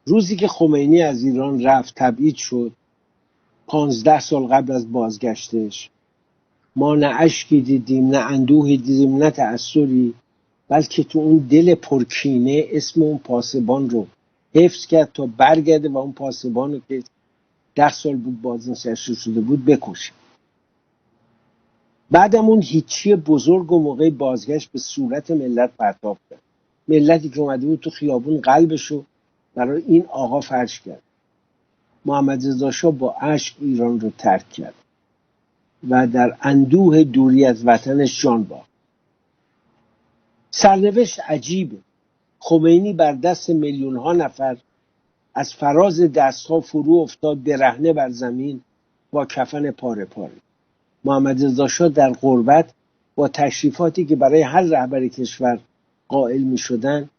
روزی که خمینی از ایران رفت، تبعید شد، 15 سال قبل از بازگشتش، ما نه اشکی دیدیم، نه اندوهی دیدیم، نه تأثری، بلکه تو اون دل پرکینه اسم اون پاسبان رو حفظ کرد تا برگرده و اون پاسبان رو که 10 سال بود بازنشسته شده بود بکشه. بعدم اون هیچی بزرگ و موقع بازگشت به صورت ملت پرتاب کرد. ملتی که اومده بود تو خیابون قلبشو برای این آقا فرش کرد. محمد رضا شاه با اشک ایران رو ترک کرد و در اندوه دوری از وطنش جان باخت. سرنوشت عجیبه. خمینی بر دست میلیون ها نفر از فراز دستها فرو افتاد، برهنه بر زمین با کفن پاره پاره. محمد رضا شاه در غربت با تشریفاتی که برای هر رهبر کشور قائل می شدن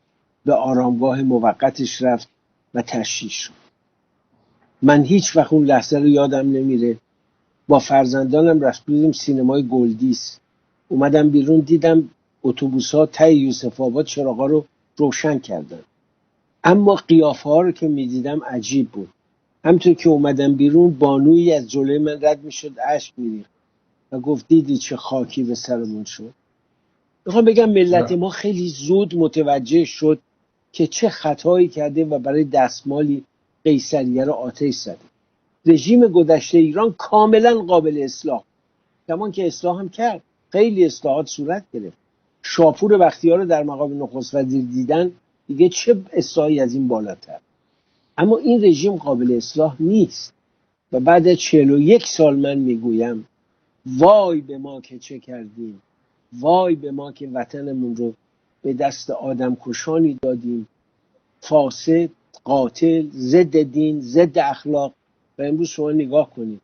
به آرامگاه موقتش رفت و تشییع شد. من هیچ وقت اون لحظه رو یادم نمیره. با فرزندانم رفت بودیم سینمای گلدیس، اومدم بیرون دیدم اتوبوس‌ها ته یوسف آباد چراغا رو روشن کردن، اما قیافه ها رو که میدیدم عجیب بود. همطور که اومدم بیرون بانویی از جلوی من رد میشد، اشک میریخت و گفت دیدی چه خاکی به سرمون شد. میخوام بگم ملت ما خیلی زود متوجه شد که چه خطایی کرده و برای دستمالی قیصریه رو آتش زده. رژیم گذشته ایران کاملا قابل اصلاح، کمان که اصلاح هم کرد، خیلی اصلاحات صورت گرفت. شاپور بختیار رو در مقام نخست وزیر دیدن، دیگه چه اصلاحی از این بالاتر. اما این رژیم قابل اصلاح نیست و بعد از 41 سال من میگویم وای به ما که چه کردیم، وای به ما که وطنمون رو به دست آدم کشانی دادیم، فاسد، قاتل، ضد دین، ضد اخلاق. و امروز شما نگاه کنید،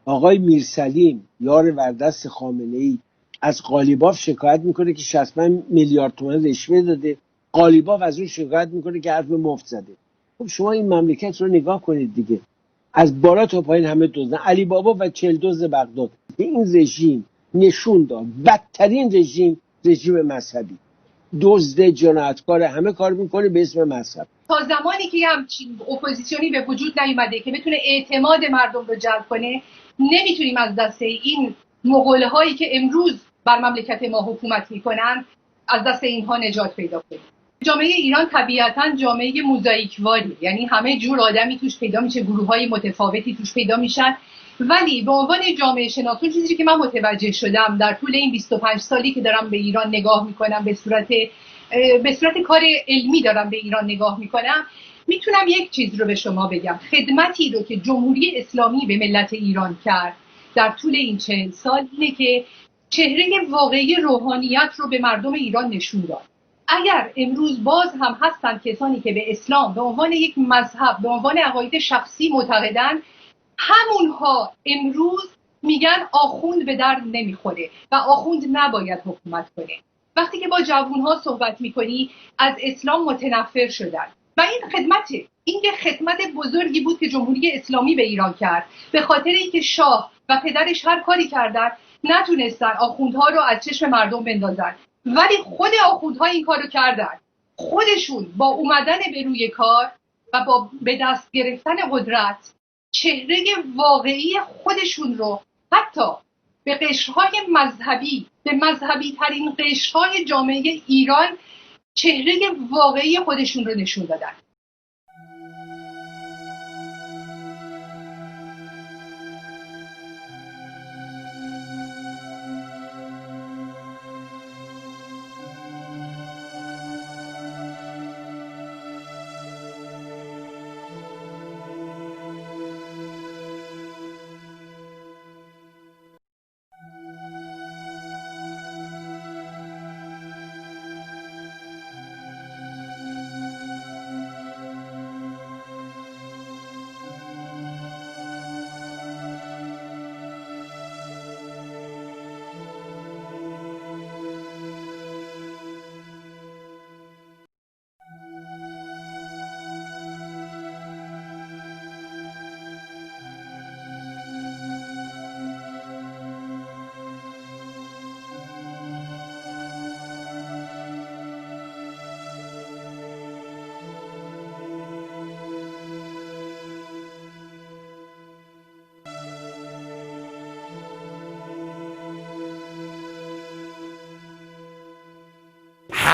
آقای میرسلیم یار وردست خامنه ای از قالیباف شکایت میکنه که 65 میلیارد تومان رشوه داده، قالیباف از اون شکایت میکنه که حرف مفت زده. خب شما این مملکت رو نگاه کنید دیگه، از بالا تا پایین همه دزدن. علی بابا و 40 دزد بغداد. این رژیم نشون داد بدترین رژیم، رژیم مذهبی، دزد، جنایتکار، همه کار میکنه به اسم مذهب. تا زمانی که همچین اپوزیسیونی به وجود نیومده که بتونه اعتماد مردم رو جلب کنه، نمیتونیم از دست این مغول هایی که امروز بر مملکت ما حکومت میکنن، از دست اینها نجات پیدا کنیم. جامعه ایران طبیعتاً جامعه موزاییکواری، یعنی همه جور آدمی توش پیدا میشه، گروه‌های متفاوتی توش پیدا میشن. ولی به عنوان جامعه شناس، اون چیزی که من متوجه شدم در طول این 25 سالی که دارم به ایران نگاه میکنم، به صورت کار علمی دارم به ایران نگاه میکنم، میتونم یک چیز رو به شما بگم. خدمتی رو که جمهوری اسلامی به ملت ایران کرد در طول این 40 سال اینه که چهره واقعی روحانیت رو به مردم ایران نشون داد. اگر امروز باز هم هستن کسانی که به اسلام به عنوان یک مذهب، به عنوان عقاید شخصی معتقدن، همونها امروز میگن آخوند به درد نمیخوره و آخوند نباید حکومت کنه. وقتی که با جوونها صحبت میکنی از اسلام متنفر شدن و این خدمته، این یه خدمت بزرگی بود که جمهوری اسلامی به ایران کرد، به خاطر اینکه شاه و پدرش هر کاری کردن نتونستن آخوندها رو از چشم مردم بندازن، ولی خود آخوندها این کارو کردن. خودشون با اومدن به روی کار و با به دست گرفتن قدرت، چهره واقعی خودشون رو حتی به قشرهای مذهبی، به مذهبی ترین قشرهای جامعه ایران، چهره واقعی خودشون رو نشون دادن.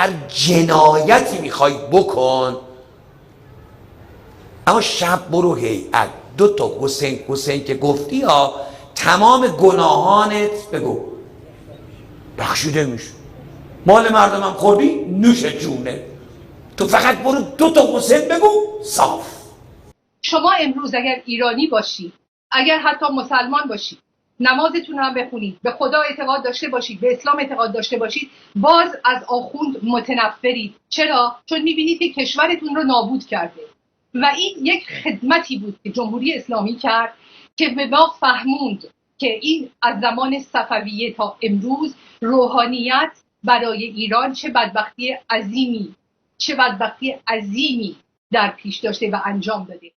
هر جنایتی میخوای بکن، اما شب برو هیئت دو تا حسین حسین که گفتی ها، تمام گناهانت بگو بخشیده میشه. مال مردمم خوردی، نوش جونه تو، فقط برو دو تا حسین بگو صاف. شما امروز اگر ایرانی باشی، اگر حتی مسلمان باشی، نمازتون هم بخونید، به خدا اعتقاد داشته باشید، به اسلام اعتقاد داشته باشید، باز از آخوند متنفرید. چرا؟ چون میبینید که کشورتون رو نابود کرده. و این یک خدمتی بود که جمهوری اسلامی کرد که به ما فهموند که این از زمان صفویه تا امروز روحانیت برای ایران چه بدبختی عظیمی، چه بدبختی عظیمی در پیش داشته و انجام داده.